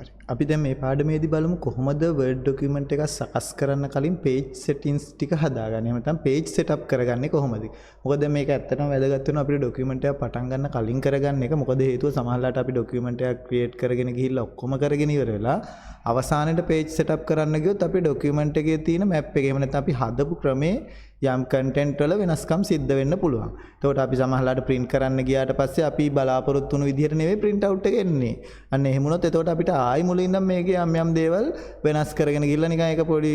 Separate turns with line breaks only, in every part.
හරි. අපි දැන් මේ පාඩමේදී බලමු කොහොමද Word document එකක් සකස් කරන්න කලින් page settings ටික හදාගන්නේ. එහෙම නැත්නම් page setup කරගන්නේ කොහොමද? මොකද මේක ඇත්තටම වැදගත් වෙනවා අපිට document එකක් පටන් ගන්න කලින් කරගන්න එක. මොකද හේතුව සමහරවිට අපි document එකක් create කරගෙන ගිහිල්ලා ඔක්කොම කරගෙන ඉවර වෙලා අවසානයේට page setup කරන්න ගියොත් අපි document එකේ තියෙන map එක, එහෙම නැත්නම් අපි හදපු ක්‍රමේ යම් කන්ටෙන්ට් වල වෙනස්කම් සිද්ධ වෙන්න පුළුවන්. එතකොට අපි සමහරලාට print කරන්න ගියාට පස්සේ අපි බලාපොරොත්තු වුණු විදිහට නෙවෙයි print out එක එන්නේ. අන්න එහෙම වුණොත් එතකොට අපිට ආයි මුලින් ඉඳන් මේකේ යම් යම් දේවල් වෙනස් කරගෙන ගිහලා නිකන් ඒක පොඩි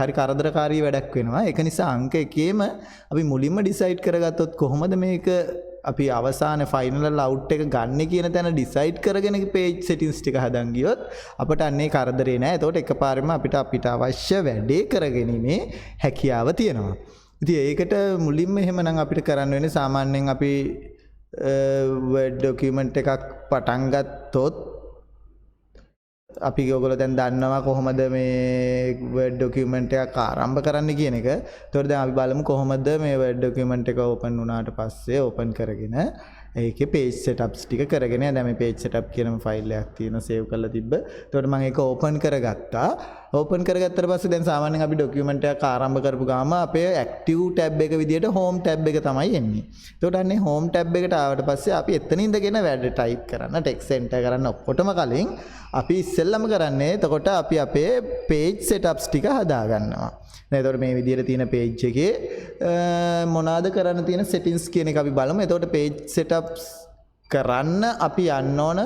හරි කරදරකාරී වැඩක් වෙනවා. ඒක නිසා අංක එකේම අපි මුලින්ම ඩිසයිඩ් කරගත්තොත් කොහොමද මේක අපි අවසාන ෆයිනල් අවුට් එක ගන්න කියන තැන ඩිසයිඩ් කරගෙන පේජ් සෙටින්ග්ස් ටික හදන් ගියොත් අපට අන්නේ කරදරේ නෑ. එතකොට එකපාරෙම අපිට අපිට අවශ්‍ය වැඩේ කරගැනීමේ හැකියාව තියෙනවා. ඉතින් ඒකට මුලින්ම එහෙමනම් අපිට කරන්න වෙන්නේ සාමාන්‍යයෙන් අපි Word document එකක් පටන් ගත්තොත් අපි ඔයගොල්ලෝ දැන් දන්නවා කොහොමද මේ Word document එකක් ආරම්භ කරන්න කියන එක. එතකොට දැන් අපි බලමු කොහොමද මේ Word document එක ඕපන් වුණාට පස්සේ ඕපන් කරගෙන ඒකේ page setups ටික කරගෙන, දැන් මේ page setup කියන ෆයිල් එකක් තියෙනවා සේව් කරලා තිබ්බ. එතකොට මම ඒක ඕපන් කරගත්තා. ඕපන් කරගත්තට පස්සේ දැන් සාමාන්‍යයෙන් අපි ඩොකියුමන්ට් එකක් ආරම්භ කරපු ගාම අපේ ඇක්ටිව් ටැබ් එක විදියට හෝම් ටැබ් එක තමයි එන්නේ. එතකොට අන්නේ හෝම් ටැබ් එකට ආවට පස්සේ අපි එතන ඉඳගෙන වැඩ ටයිප් කරන්න, ටෙක්ස්ට් එන්ටර් කරන්න ඔක්කොටම කලින් අපි ඉස්සෙල්ලම කරන්නේ එතකොට අපි අපේ පේජ් සෙටප්ස් ටික හදා ගන්නවා. දැන් එතකොට මේ විදියට තියෙන පේජ් එකේ මොනවාද කරන්න තියෙන සෙටින්ග්ස් කියන එක අපි බලමු. එතකොට පේජ් සෙටප්ස් කරන්න අපි යන්න ඕන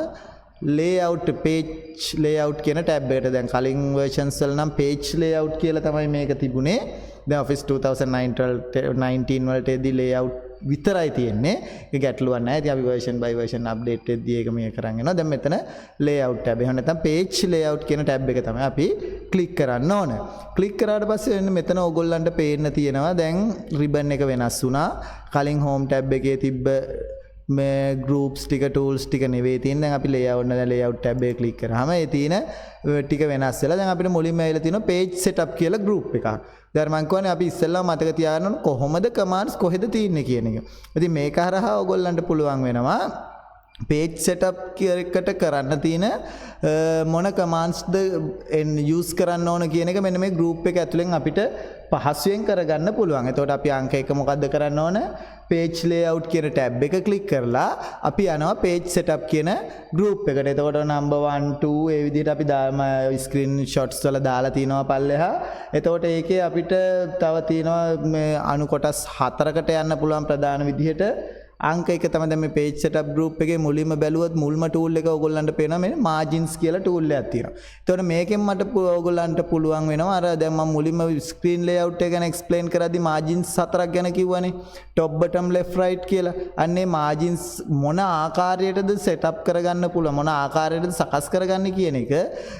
layout, page layout කියන ටැබ් එකට. දැන් කලින් versions වල නම් page layout කියලා තමයි මේක තිබුණේ. දැන් Office 2019 වලට එද්දි layout විතරයි තියෙන්නේ. ඒක ගැටලුවක් නෑ. ඉතින් අපි version by version update වෙද්දී ඒක මේ කරන් යනවා. දැන් මෙතන layout tab, එහෙම නැත්නම් page layout කියන tab එක තමයි අපි ක්ලික් කරන්න ඕන. ක්ලික් කරාට පස්සේ වෙන්න මෙතන ඕගොල්ලන්ට පේන්න තියෙනවා දැන් ribbon එක වෙනස් වුණා. කලින් home tab එකේ තිබ්බ මේ ගෲප්ස් ටික, ටූල්ස් ටික නෙවෙයි තියෙන්නේ. දැන් අපි ලේඅවුට් නේද, ලේඅවුට් ටැබ් එක ක්ලික් කරාම ඒ තියෙන ටික වෙනස් වෙලා දැන් අපිට මුලින්ම ඇවිල්ලා තියෙනවා පේජ් සෙටප් කියලා ගෲප් එකක්. දැන් මං කියන්නේ අපි ඉස්සෙල්ලාම මතක තියාගන්න ඕන කොහොමද කමාන්ඩ්ස් කොහෙද තියෙන්නේ කියන එක. ඉතින් මේක හරහා ඔයගොල්ලන්ට පුළුවන් වෙනවා පේජ් සෙටප් එකට කරන්න තියෙන මොන කමාන්ඩ්ස්ද යූස් කරන්න ඕන කියන එක මෙන්න මේ ගෲප් එක ඇතුලෙන් අපිට පහසුවෙන් කරගන්න පුළුවන්. එතකොට අපි අංක 1 මොකද්ද කරන්න ඕන? පේජ් ලේඅවුට් කියන ටැබ් එක ක්ලික් කරලා අපි යනවා පේජ් සෙටප් කියන ගෲප් එකට. එතකොට නම්බර් 1 2 ඒ විදිහට අපි දාම ස්ක්‍රීන් ෂොට්ස් වල දාලා තිනවා පල්ලෙහා. එතකොට ඒකේ අපිට තව තියෙනවා මේ අනු කොටස් හතරකට යන්න පුළුවන් ප්‍රධාන විදිහට. අංක 1 තමයි දැන් මේ පේජ් සෙටප් ගෲප් එකේ මුලින්ම බැලුවොත් මුල්ම ටූල් එක ඔයගොල්ලන්ට පේනවා මේ මාජින්ස් කියලා ටූල් එකක් තියෙනවා. එතකොට මේකෙන් මට ඔයගොල්ලන්ට පුළුවන් වෙනවා අර දැන් මම මුලින්ම ස්ක්‍රීන් ලේඅවුට් එක ගැන එක්ස්ප්ලেইন කරද්දි මාජින්ස් හතරක් ගැන කිව්වනේ. ටොප්, බොටම්, ලෙෆ්ට්, රයිට් කියලා. අන්න ඒ මාජින්ස් මොන ආකාරයටද සෙටප් කරගන්න පුළුවන්, මොන ආකාරයටද සකස් කරගන්න කියන එක,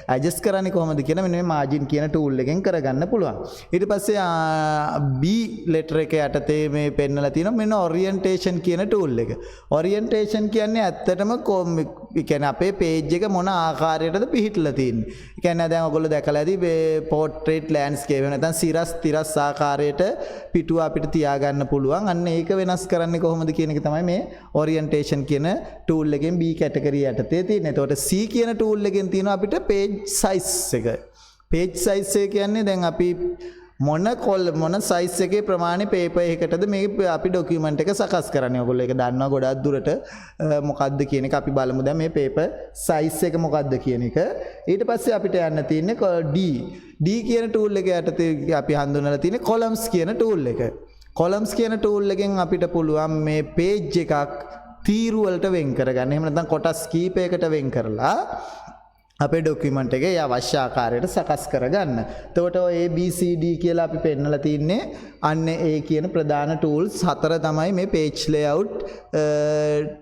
ඇඩ්ජස්ට් කරන්නේ කොහොමද කියන මෙන්න මේ මාජින් කියන ටූල් එකෙන් කරගන්න පුළුවන්. ඊට පස්සේ B letter එක යටතේ මේ පෙන්නලා තියෙනවා මෙන්න ඔරියන්ටේෂන් කියන ටූල් එක. ඔරියන්ටේෂන් කියන්නේ ඇත්තටම ඒ කියන්නේ අපේ පේජ් එක මොන ආකාරයටද පිහිටලා තියෙන්නේ. ඒ කියන්නේ දැන් ඔයගොල්ලෝ දැකලා ඇති මේ පෝට්‍රේට්, ලෑන්ඩ්ස්කේප්, එහෙම නැත්නම් සිරස් තිරස් ආකාරයට පිටුව අපිට තියාගන්න පුළුවන්. අන්න ඒක වෙනස් කරන්නේ කොහොමද කියන එක තමයි මේ ඔරියන්ටේෂන් කියන ටූල් එකෙන් B category යටතේ තියෙන්නේ. එතකොට C කියන ටූල් එකෙන් තියෙනවා අපිට පේජ් සයිස් එක. පේජ් සයිස් එක කියන්නේ දැන් අපි මොන කොල් මොන සයිස් එකේ ප්‍රමාණය පේපර් එකකටද මේ අපි ඩොකියුමන්ට් එක සකස් කරන්නේ. ඔයගොල්ලෝ ඒක දන්නවා ගොඩක් දුරට මොකද්ද කියන එක. අපි බලමු දැන් මේ පේපර් සයිස් එක මොකද්ද කියන එක. ඊට පස්සේ අපිට යන්න තියෙන්නේ D. D කියන ටූල් එක යටතේ අපි හඳුන්වලා තියෙන්නේ කොලම්ස් කියන ටූල් එක. කොලම්ස් කියන ටූල් එකෙන් අපිට පුළුවන් මේ පේජ් එකක් තීරු වලට වෙන් කරගන්න. එහෙම නැත්නම් කොටස් කීපයකට වෙන් කරලා අපේ ඩොකියුමන්ට් එකේ අවශ්‍ය ආකාරයට සකස් කරගන්න. එතකොට ඔය A, B, C, D කියලා අපි පෙන්නලා තින්නේ අන්න ඒ කියන ප්‍රධාන ටූල්ස් හතර තමයි මේ පේජ් ලේඅවුට්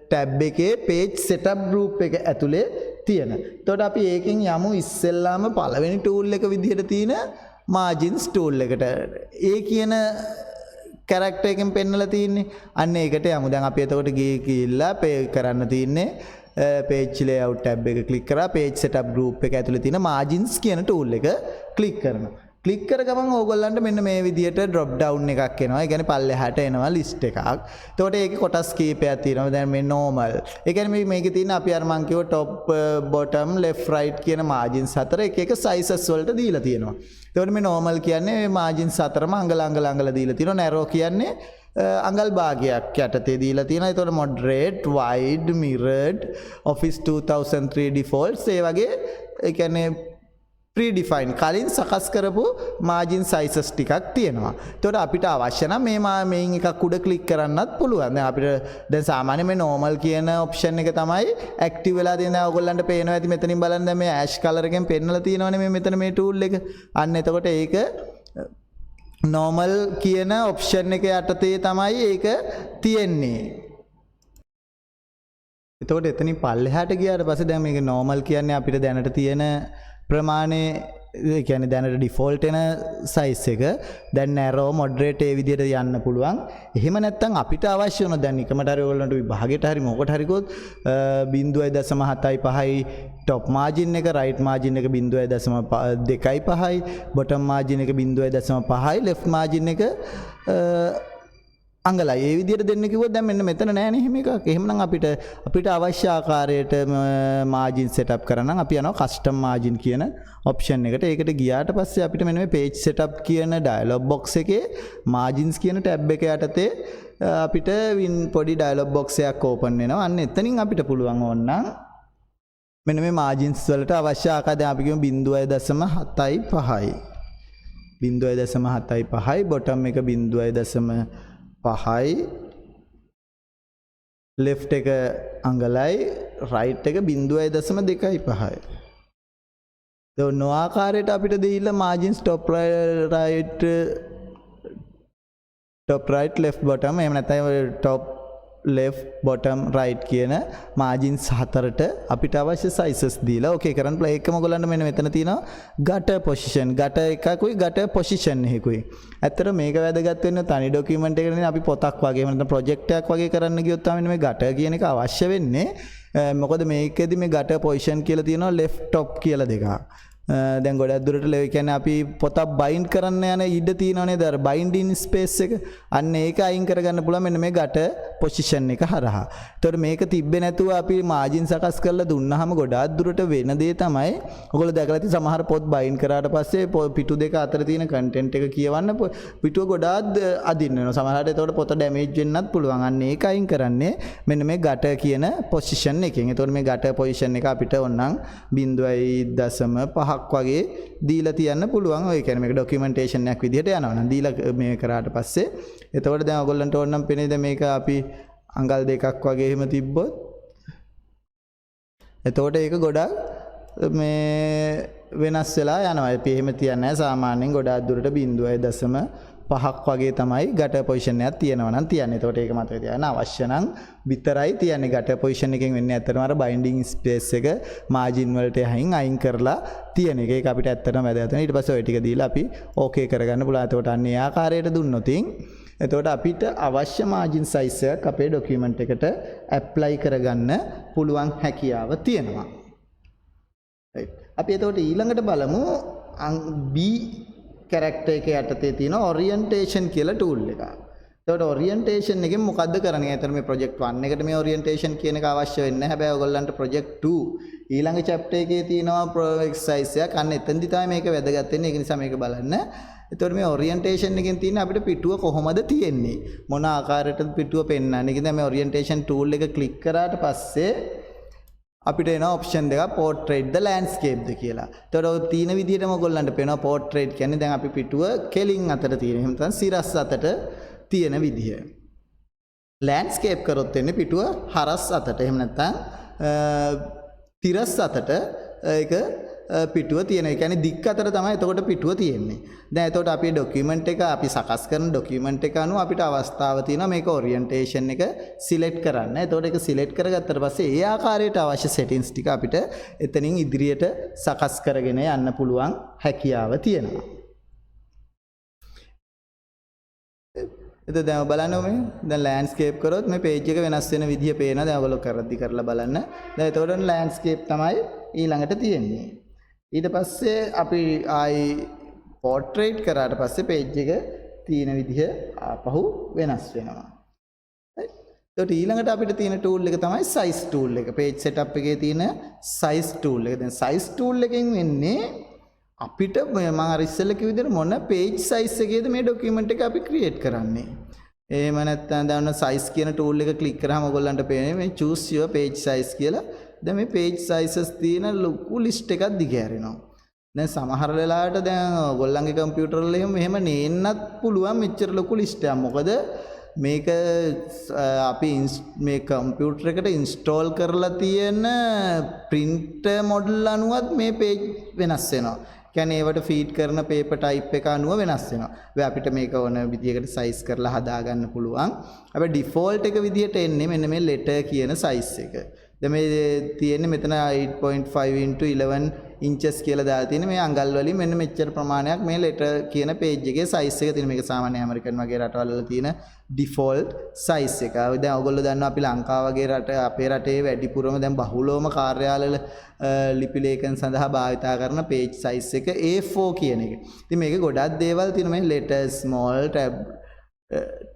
ටැබ් එකේ පේජ් සෙටප් ගෲප් එක ඇතුලේ තියෙන. එතකොට අපි ඒකෙන් යමු ඉස්සෙල්ලාම පළවෙනි ටූල් එක විදිහට තියෙන මාජින්ස් ටූල් එකට. ඒ කියන කැරක්ටර් එකෙන් පෙන්නලා තියෙන්නේ. අන්න ඒකට යමු. දැන් අපි එතකොට ගිහිල්ලා පේ කරන්න තියෙන්නේ පේජ් ලේඅවුට් ටැබ් එක ක්ලික් කරා, පේජ් සෙටප් ගෲප් එක ඇතුලේ තියෙන මාජින්ස් කියන ටූල් එක ක්ලික් කරනවා. ක්ලික් කර ගමන් ඕගොල්ලන්ට මෙන්න මේ විදිහට ඩ්‍රොප් ඩවුන් එකක් එනවා. ඒ කියන්නේ පල්ලෙහාට එනවා ලිස්ට් එකක්. එතකොට ඒකේ කොටස් කීපයක් තියෙනවා. දැන් මේ නෝමල්. ඒ කියන්නේ මේ මේකේ තියෙන අපි අර මං කිව්ව টොප්, බොටම්, ලෙෆ්ට්, රයිට් කියන මාජින්ස් හතර එක එක සයිසස් වලට දීලා තියෙනවා. එතකොට මේ නෝමල් කියන්නේ මේ මාජින්ස් හතරම අඟල අඟල අඟල දීලා තියෙනවා. නැරෝ කියන්නේ අඟල් භාගයක් යටතේ දීලා තියෙනවා. එතකොට මොඩරේට්, වයිඩ්, මිරර්ඩ්, Office 2003 ඩිෆෝල්ට්ස්, ඒ වගේ, ඒ කියන්නේ ප්‍රීඩිෆයින්, කලින් සකස් කරපු මාජින් සයිසස් ටිකක් තියෙනවා. එතකොට අපිට අවශ්‍ය නම් මේ මේන් එකක් උඩ ක්ලික් කරන්නත් පුළුවන්. දැන් අපිට දැන් සාමාන්‍ය මේ නෝමල් කියන ඔප්ෂන් එක තමයි ඇක්ටිව් වෙලා තියෙන. දැන් ඔයගොල්ලන්ට පේනවා ඇති මෙතනින් බලන්න, දැන් මේ ඇෂ් කලර් එකෙන් පෙන්නලා තියෙනවනේ මේ මෙතන මේ ටූල් එක. අන්න එතකොට ඒක නෝමල් කියන ඔප්ෂන් එක යටතේ තමයි ඒක තියෙන්නේ. එතකොට එතනින් පල්ලෙහාට ගියාට පස්සේ දැන් මේක නෝමල් කියන්නේ අපිට දැනට තියෙන ප්‍රමාණය, ඒ කියන්නේ දැනට ඩිෆෝල්ට් එන සයිස් එක. දැන් නැරෝ, මොඩරේට්, ඒ විදිහට යන්න පුළුවන්. එහෙම නැත්නම් අපිට අවශ්‍ය වුණොත්, දැන් නිකමට හරි ඔයගොල්ලන්ට විභාගයට හරි මොකට හරි කිව්වොත්, 0.75යි ටොප් මාජින් එක, රයිට් මාජින් එක 0.25යි, බොටම් මාජින් එක 0.5යි, ලෙෆ්ට් මාජින් එක අඟලයි. ඒ විදිහට දෙන්න කිව්වොත් දැන් මෙන්න මෙතන නෑනේ එහෙම එකක්. එහෙමනම් අපිට අපිට අවශ්‍ය ආකාරයට මාජින් සෙටප් කරන්න නම් අපි යනවා කස්ටම් මාජින් කියන ඔප්ෂන් එකට. ඒකට ගියාට පස්සේ අපිට මෙන්න මේ පේජ් සෙටප් කියන ඩයලොග් බොක්ස් එකේ මාජින්ස් කියන ටැබ් එක යටතේ අපිට වින් පොඩි ඩයලොග් බොක්ස් එකක් ඕපන් වෙනවා. අන්න එතනින් අපිට පුළුවන් ඕනනම් මෙන්න මේ මාජින්ස් වලට අවශ්‍ය ආකාරය, දැන් අපි කියමු 0.75යි, 0.75යි, බොටම් එක 0.5යි, ලෙෆ්ට් එක අඟලයි, රයිට් එක 0.25යි. ඒ ඔන්න ආකාරයට අපිට දීලා margins top right, top right, left, bottom, එහෙම නැත්නම් ටොප්, ලෙෆ්ට්, බොටම්, රයිට් කියන මාජින්ස් හතරට අපිට අවශ්‍ය සයිසස් දීලා ඕකේ කරන්න පුළුවන්. ඒකම ඔයගොල්ලන්ට මෙන්න මෙතන තියෙනවා ගටර් පොසිෂන්, ගටර් එකකුයි ගටර් පොසිෂන් එකකුයි. ඇත්තට මේක වැදගත් වෙන්නේ තනි ඩොකියුමන්ට් එකකට නෙවෙයි, අපි පොතක් වගේ එහෙම නැත්නම් ප්‍රොජෙක්ට් එකක් වගේ කරන්න ගියොත් තමයි මේ ගටර් කියන එක අවශ්‍ය වෙන්නේ. මොකද මේකෙදි මේ ගටර් පොසිෂන් කියලා තියෙනවා ලෙෆ්ට්, ටොප් කියලා දෙකක්. දැන් ගොඩක් දුරට ඒ කියන්නේ අපි පොතක් බයින්ඩ් කරන්න යන ඉඩ තියෙනව නේද, අර බයින්ඩින් ස්පේස් එක. අන්න ඒක අයින් කරගන්න පුළුවන් මෙන්න මේ ගටර් පොසිෂන් එක හරහා. එතකොට මේක තිබ්බේ නැතුව අපි මාජින් සකස් කරලා දුන්නාම ගොඩාක් දුරට වෙන දේ තමයි, ඔයගොල්ලෝ දැකලා ඇති සමහර පොත් බයින්ඩ් කරාට පස්සේ පිටු දෙක අතර තියෙන කන්ටෙන්ට් එක කියවන්න පිටුව ගොඩාක් අදින්න වෙනවා. සමහරවිට එතකොට පොත ඩැමේජ් වෙන්නත් පුළුවන්. අන්න ඒක අයින් කරන්නේ මෙන්න මේ ගටර් කියන පොසිෂන් එකෙන්. එතකොට මේ ගටර් පොසිෂන් එක අපිට ඕනනම් 0.5ක් වගේ දීලා තියන්න පුළුවන්. ඔය කියන්නේ මේක ඩොකියුමන්ටේෂන් එකක් විදිහට යනවා නම් දීලා මේ කරාට පස්සේ එතකොට දැන් ඔයගොල්ලන්ට ඕන නම් පෙනේ, දැන් මේක අපි අඟල් 2ක් වගේ එහෙම තිබ්බොත් එතකොට ඒක ගොඩක් මේ වෙනස් වෙලා යනවා. අපි එහෙම තියන්නේ නැහැ. සාමාන්‍යයෙන් ගොඩාක් දුරට 0.5ක් වගේ තමයි ගටර් පොසිෂන් එකක් තියෙනවා නම් තියන්නේ. එතකොට ඒක මතක තියාගන්න, අවශ්‍ය නම් විතරයි තියන්නේ. ගටර් පොසිෂන් එකෙන් වෙන්නේ ඇත්තටම අර බයින්ඩින් ස්පේස් එක මාජින් වලට යහින් අයින් කරලා තියෙන එක. ඒක අපිට ඇත්තටම වැදගත් වෙනවා. ඊට පස්සේ ඔය ටික දීලා අපි ඕකේ කරගන්න පුළුවන්. එතකොට අන්න ඒ ආකාරයට දුන්නොතින් එතකොට අපිට අවශ්‍ය මාජින් සයිස් එකක් අපේ ඩොකියුමන්ට් එකට ඇප්ලයි කරගන්න පුළුවන් හැකියාව තියෙනවා. Right. අපි එතකොට ඊළඟට බලමු B character එක යටතේ තියෙන ඔරියන්ටේෂන් කියලා ටූල් එක. එතකොට ඔරියන්ටේෂන් එකෙන් මොකද්ද කරන්නේ? ඇත්තට මේ ප්‍රොජෙක්ට් 1 එකට මේ ඔරියන්ටේෂන් කියන එක අවශ්‍ය වෙන්නේ නැහැ. හැබැයි ඔයගොල්ලන්ට ප්‍රොජෙක්ට් 2 ඊළඟ චැප්ටර් එකේ තියෙනවා එක්සර්සයිස් එකක්. අන්න එතනදි තමයි මේක වැදගත් වෙන්නේ. ඒක නිසා මේක බලන්න. එතකොට මේ ඔරියන්ටේෂන් එකෙන් තියෙන අපිට පිටුව කොහොමද තියෙන්නේ? මොන ආකාරයටද පිටුව පෙන්වන්නේ? ඒක දැන් මේ ඔරියන්ටේෂන් ටූල් එක ක්ලික් කරාට පස්සේ අපිට එනවා ඔප්ෂන් දෙකක්, පෝට්‍රේට් ද ලෑන්ඩ්ස්කේප් ද කියලා. එතකොට ඔය තියෙන විදිහටම ඔයගොල්ලන්ට පේනවා පෝට්‍රේට් කියන්නේ දැන් අපි පිටුව කෙලින් අතට තියෙන. එහෙම නැත්නම් සිරස් අතට තියෙන විදිහ. ලෑන්ඩ්ස්කේප් කරොත් වෙන්නේ පිටුව හරස් අතට. එහෙම නැත්නම් තිරස් අතට ඒක පිටුව තියෙන. ඒ කියන්නේ දික් අතට තමයි එතකොට පිටුව තියෙන්නේ. දැන් එතකොට අපි ඩොකියුමන්ට් එක, අපි සකස් කරන ඩොකියුමන්ට් එක අනුව අපිට අවස්ථාව තියෙනවා මේක ඔරියන්ටේෂන් එක සිලෙක්ට් කරන්න. එතකොට ඒක සිලෙක්ට් කරගත්තට පස්සේ ඒ ආකාරයට අවශ්‍ය සෙටින්ස් ටික අපිට එතනින් ඉදිරියට සකස් කරගෙන යන්න පුළුවන් හැකියාව තියෙනවා. එතකොට දැන් බලන්න මේ දැන් ලෑන්ඩ්ස්කේප් කරොත් මේ පේජ් එක වෙනස් වෙන විදිය පේනවා. දැන් ඔයගොල්ලෝ කරද්දි කරලා බලන්න. දැන් එතකොට ලෑන්ඩ්ස්කේප් තමයි ඊළඟට තියෙන්නේ. ඊට පස්සේ අපි ආයි පෝට්‍රේට් කරාට පස්සේ පේජ් එක තියෙන විදිහ ආපහු වෙනස් වෙනවා. Right? එතකොට ඊළඟට අපිට තියෙන ටූල් එක තමයි සයිස් ටූල් එක. පේජ් සෙටප් එකේ තියෙන සයිස් ටූල් එක. දැන් සයිස් ටූල් එකෙන් වෙන්නේ අපිට මම අර ඉස්සෙල්ලා කිව්ව විදිහට මොන පේජ් සයිස් එකේද මේ ඩොකියුමන්ට් එක අපි ක්‍රියේට් කරන්නේ. එහෙම නැත්නම් දැන් ඔන්න සයිස් කියන ටූල් එක ක්ලික් කරාම ඔයගොල්ලන්ට පේන්නේ මේ "Choose your page size" කියලා. දැන් මේ පේජ් සයිසස් තියෙන ලොකු ලිස්ට් එකක් දිගහැරෙනවා. දැන් සමහර වෙලාවට දැන් ඔයගොල්ලන්ගේ කම්පියුටර් වල එහෙම මෙහෙම නේන්නත් පුළුවන් මෙච්චර ලොකු ලිස්ට් එකක්. මොකද මේක අපි මේ කම්පියුටර් එකට ඉන්ස්ටෝල් කරලා තියෙන ප්‍රින්ටර් මොඩල් අනුවත් මේ පේජ් වෙනස් වෙනවා. කියන්නේ ඒවට ෆීඩ් කරන පේපර් ටයිප් එක අනුව වෙනස් වෙනවා. හැබැයි අපිට මේක ඕන විදියකට සයිස් කරලා හදාගන්න පුළුවන්. හැබැයි ඩිෆෝල්ට් එක විදියට එන්නේ මෙන්න මේ ලෙටර් කියන සයිස් එක. දැන් මේ තියෙන්නේ මෙතන 8.5 into 11 inches කියලා දාලා තියෙන මේ අඟල් වලින් මෙන්න මෙච්චර ප්‍රමාණයක් මේ ලෙටර් කියන පේජ් එකේ සයිස් එක තියෙන. මේක සාමාන්‍ය ඇමරිකන් වගේ රටවල් වල තියෙන ඩිෆෝල්ට් සයිස් එක. දැන් ඔයගොල්ලෝ දන්නවා අපි ලංකාව වගේ රට අපේ රටේ වැඩිපුරම දැන් බහුලවම කාර්යාලවල ලිපි ලේඛන සඳහා භාවිතා කරන පේජ් සයිස් එක A4 කියන එක. ඉතින් මේකේ ගොඩක් දේවල් තියෙනවා. මේ letter, small, tab,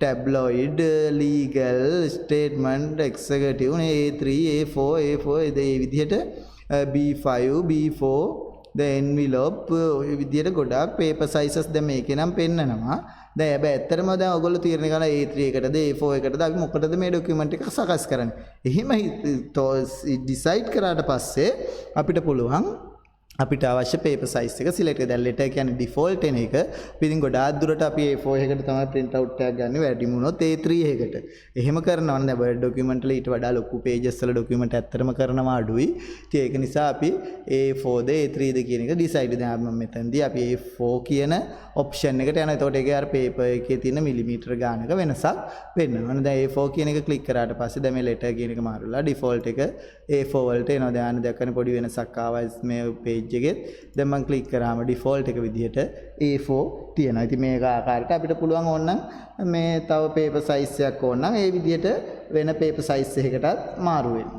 tabloid, legal, statement, executive නේ, A3, A4, A4 ඒ විදිහට B5, B4, the envelope, ඔය විදිහට ගොඩාක් පේපර් සයිසස් දැන් මේකේ නම් පෙන්නනවා. දැන් හැබැයි ඇත්තටම දැන් ඔයගොල්ලෝ තීරණය කරන A3 එකටද A4 එකටද අපි මොකටද මේ ඩොකියුමන්ට් එක සකස් කරන්නේ. එහෙම ඩිසයිඩ් කරාට පස්සේ අපිට පුළුවන් අපිට අවශ්‍ය පේපර් සයිස් එක සිලෙක්ට් කරලා. දැන් ලෙටර් කියන්නේ ඩිෆෝල්ට් එන එක. අපි ඉතින් ගොඩාක් දුරට අපි A4 එකකට තමයි ප්‍රින්ට් අවුට් එකක් ගන්න, වැඩිම වුණොත් A3 එකකට. එහෙම කරනවා නම් දැන් Word document වල ඊට වඩා ලොකු pages වල ඩොකියුමන්ට් ඇත්තටම කරනවා අඩුයි. ඉතින් ඒක නිසා අපි A4 ද A3 ද කියන එක ඩිසයිඩ්. දැන් අපි මෙතනදී අපි A4 කියන ඔප්ෂන් එකට යනවා. එතකොට ඒකේ අර පේපර් එකේ තියෙන මිලිමීටර ගානක වෙනසක් වෙනවා. දැන් A4 කියන එක ක්ලික් කරාට පස්සේ දැන් මේ ලෙටර් කියන එක මාරු වෙලා ඩිෆෝල්ට් එක A4 වලට එනවා. දැන් අන්න දැක්කනේ පොඩි වෙනසක් ආවා මේ පේජ් එකෙත්. දැන් මම ක්ලික් කරාම ඩිෆෝල්ට් එක විදිහට A4 තියෙනවා. ඉතින් මේක ආකාරයට අපිට පුළුවන් ඕනනම් මේ තව පේපර් සයිස් එකක් ඕන නම් ඒ විදිහට වෙන පේපර් සයිස් එකකටත් මාරු වෙන්න.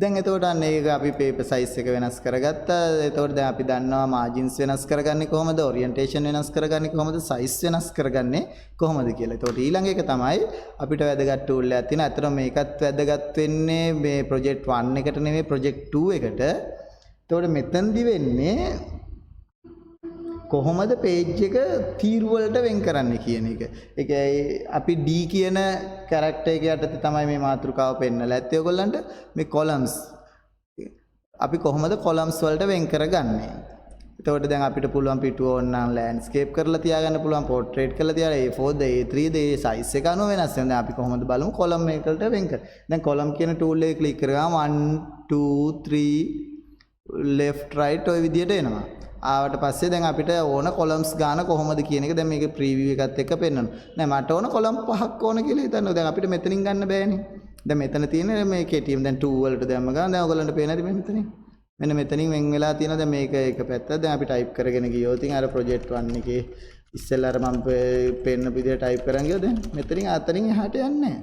දැන් එතකොට අන්න ඒක අපි පේපර් සයිස් එක වෙනස් කරගත්තා. එතකොට දැන් අපි දන්නවා මාජින්ස් වෙනස් කරගන්නේ කොහොමද, ඔරියන්ටේෂන් වෙනස් කරගන්නේ කොහොමද, සයිස් වෙනස් කරගන්නේ කොහොමද කියලා. එතකොට ඊළඟ එක තමයි අපිට වැදගත් ටූල් එකක් තියෙනවා. ඇත්තටම මේකත් වැදගත් වෙන්නේ මේ ප්‍රොජෙක්ට් 1 එකට නෙමෙයි, ප්‍රොජෙක්ට් 2 එකට. එතකොට මෙතනදි වෙන්නේ කොහොමද පේජ් එක තීරු වලට වෙන් කරන්නේ කියන එක. ඒ කියන්නේ අපි D කියන කැරක්ටර් එක යටතේ තමයි මේ මාතෘකාව පෙන්නලා ඇත්තේ ඔයගොල්ලන්ට. මේ කොලම්ස් අපි කොහොමද කොලම්ස් වලට වෙන් කරගන්නේ? එතකොට දැන් අපිට පුළුවන් පිටුව ඕනනම් ලෑන්ඩ්ස්කේප් කරලා තියාගන්න පුළුවන්, පෝට්‍රේට් කරලා තියාගන්න, A4 ද A3 ද ඒ සයිස් එක අනුව වෙනස් වෙනවා. දැන් අපි කොහොමද බලමු කොලම් එකකට වෙන් කර. දැන් කොලම් කියන ටූල් එක ක්ලික් කරාම 1 2 3 left right ඔය විදිහට එනවා. ආවට පස්සේ දැන් අපිට ඕන කොලම්ස් ගාන කොහොමද කියන එක දැන් මේක ප්‍රීවිව් එකත් එක්ක පෙන්නනවා. නෑ, මට ඕන කොලම් පහක් ඕන කියලා හිතන්න. දැන් අපිට මෙතනින් ගන්න බෑනේ. දැන් මෙතන තියෙන මේ කෙටියම දැන් 2 වලට දැම්ම ගමන් දැන් ඔයගොල්ලන්ට පේන ඇති මේ මෙතනින්. මෙන්න මෙතනින් වෙන් වෙලා තියෙනවා දැන් මේක එක පැත්ත. දැන් අපි ටයිප් කරගෙන ගියොත් ඉතින් අර ප්‍රොජෙක්ට් 1 එකේ ඉස්සෙල්ලා අර මම පෙන්න විදිහට ටයිප් කරන් ගියොත් දැන් මෙතනින් අතනින් එහාට යන්නේ නෑ.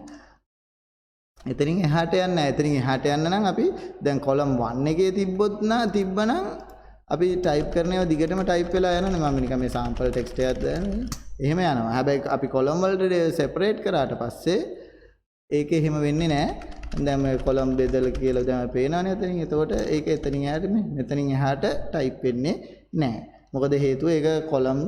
එතනින් එහාට යන්නේ නැහැ. එතනින් එහාට යන්න නම් අපි දැන් කොලම් 1 එකේ තිබ්බොත් නා තිබ්බනම් අපි ටයිප් කරන ඒවා දිගටම ටයිප් වෙලා යනවනේ. මම නිකන් මේ සාම්පල් ටෙක්ස්ට් එකක් දාන්නේ. එහෙම යනවා. හැබැයි අපි කොලම් වලට සෙපරේට් කරාට පස්සේ ඒක එහෙම වෙන්නේ නැහැ. දැන් මේ කොලම් බෙදලා කියලා දැන් පේනවනේ එතනින්. එතකොට ඒක එතනින් එහාට මේ මෙතනින් එහාට ටයිප් වෙන්නේ නැහැ. මොකද හේතුව ඒක කොලම්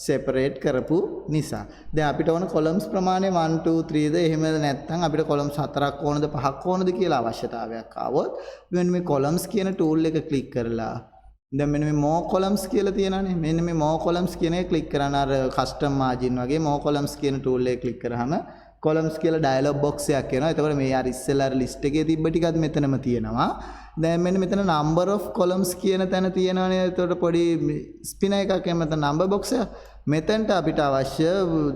සෙපරේට් කරපු නිසා. දැන් අපිට ඕන කොලම්ස් ප්‍රමාණය 1 2 3 ද, එහෙම නැත්නම් අපිට කොලම්ස් හතරක් ඕනද පහක් ඕනද කියලා අවශ්‍යතාවයක් ආවොත් මෙන්න මේ කොලම්ස් කියන ටූල් එක ක්ලික් කරලා දැන් මෙන්න මේ more columns කියලා තියෙනවානේ. මෙන්න මේ more columns කියන එක ක්ලික් කරන අර custom margin වගේ more columns කියන ටූල් එක ක්ලික් කරාම columns කියලා ඩයලොග් බොක්ස් එකක් එනවා. එතකොට මේ අර ඉස්සෙල්ලා අර ලිස්ට් එකේ තිබ්බ ටිකත් මෙතනම තියෙනවා. දැන් මෙන්න මෙතන number of columns කියන තැන තියෙනවනේ. එතකොට පොඩි ස්පිනර් එකක් එහෙම නැත්නම් number box එක. මෙතනට අපිට අවශ්‍ය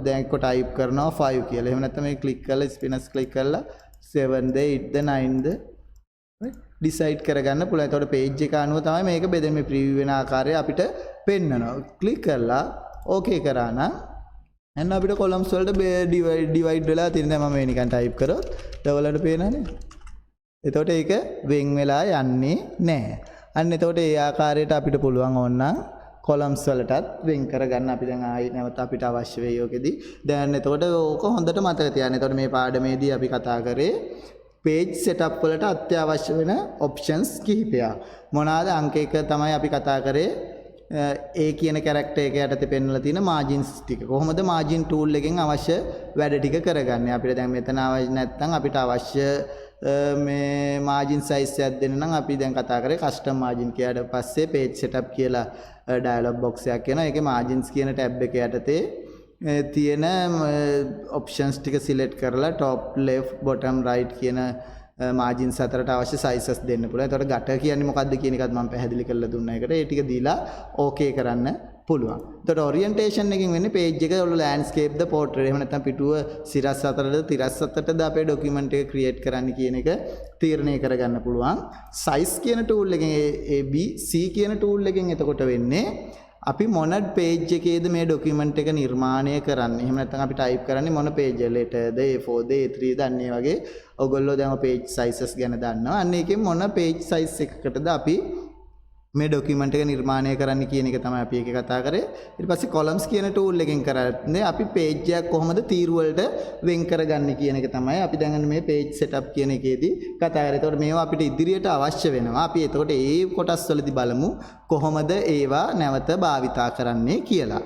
දැන් එක්ක ටයිප් කරනවා 5 කියලා. එහෙම නැත්නම් මේ ක්ලික් කරලා ස්පිනර්ස් ක්ලික් කරලා 7 ද 8 ද 9 ද ඩිසයිඩ් කරගන්න පුළුවන්. එතකොට පේජ් එක අනුව තමයි මේක බෙදෙන්නේ. මේ ප්‍රීවිව් වෙන ආකාරය අපිට පෙන්නනවා. ක්ලික් කරලා ඕකේ කරා නම් එන්න අපිට කොලම්ස් වලට ඩිවයිඩ් වෙලා තියෙන. දැන් මම මේ නිකන් ටයිප් කරොත් දැන් ඔයාලට පේනවනේ. එතකොට ඒක වෙන් වෙලා යන්නේ නැහැ. අන්න එතකොට ඒ ආකාරයට අපිට පුළුවන් ඕනනම් කොලම්ස් වලටත් වෙන් කරගන්න. අපි දැන් ආයි නැවත අපිට අවශ්‍ය වෙයි ඔකෙදි. දැන් එතකොට ඕක හොඳට මතක තියාගන්න. එතකොට මේ පාඩමේදී අපි කතා කරේ පේජ් සෙටප් වලට අත්‍යවශ්‍ය වෙන ඔප්ෂන්ස් කිහිපයක්. මොනවාද? අංක 1 තමයි අපි කතා කරේ ඒ කියන කැරක්ටර් එක යටතේ පෙන්වලා තියෙන මාජින්ස් ටික. කොහොමද මාජින් ටූල් එකෙන් අවශ්‍ය වැඩ ටික කරගන්නේ? අපිට දැන් මෙතන අවශ්‍ය නැත්නම් අපිට අවශ්‍ය මේ මාජින් සයිස් එකක් දෙන්න නම් අපි දැන් කතා කරේ කස්ටම් මාජින් කියාට පස්සේ පේජ් සෙටප් කියලා ඩයලොග් බොක්ස් එකක් එනවා. ඒකේ මාජින්ස් කියන ටැබ් එක යටතේ තියෙන ඔප්ෂන්ස් ටික සිලෙක්ට් කරලා টොප්, ලෙෆ්ට්, බොටම්, රයිට් කියන මාජින්ස් අතරට අවශ්‍ය සයිසස් දෙන්න පුළුවන්. එතකොට ගටර් කියන්නේ මොකද්ද කියන එකත් මම පැහැදිලි කරලා දුන්නා ඒකට. ඒ ටික දීලා ඕකේ කරන්න පුළුවන්. එතකොට ඔරියන්ටේෂන් එකකින් වෙන්නේ පේජ් එක ඔය ලෑන්ඩ්ස්කේප් ද පෝට්‍රේට්, එහෙම නැත්නම් පිටුව සිරස් අතරද තිරස් අතරද අපේ ඩොකියුමන්ට් එක ක්‍රියේට් කරන්න කියන එක තීරණය කරගන්න පුළුවන්. සයිස් කියන ටූල් එකෙන්, A, B, C කියන ටූල් එකෙන් එතකොට වෙන්නේ අපි මොන පේජ් එකේද මේ ඩොකියුමන්ට් එක නිර්මාණය කරන්නේ, එහෙම නැත්නම් අපි ටයිප් කරන්නේ මොන පේජ් එක, ලෙටර්ද, A4ද, A3ද, අන්න ඒ වගේ ඔයගොල්ලෝ දැන් ඔය පේජ් සයිසස් ගැන දන්නවා. අන්න ඒකෙන් මොන පේජ් සයිස් එකකටද අපි මේ ඩොකියුමන්ට් එක නිර්මාණය කරන්න කියන එක තමයි අපි ඒකේ කතා කරේ. ඊට පස්සේ කොලම්ස් කියන ටූල් එකෙන් කරන්නේ අපි පේජ් එකක් කොහොමද තීරු වලට වෙන් කරගන්නේ කියන එක තමයි අපි දැන් මේ පේජ් සෙටප් කියන එකේදී කතා කරේ. එතකොට මේවා අපිට ඉදිරියට අවශ්‍ය වෙනවා. අපි එතකොට ඒ කොටස් වලදී බලමු කොහොමද ඒවා නැවත භාවිතා කරන්නේ කියලා.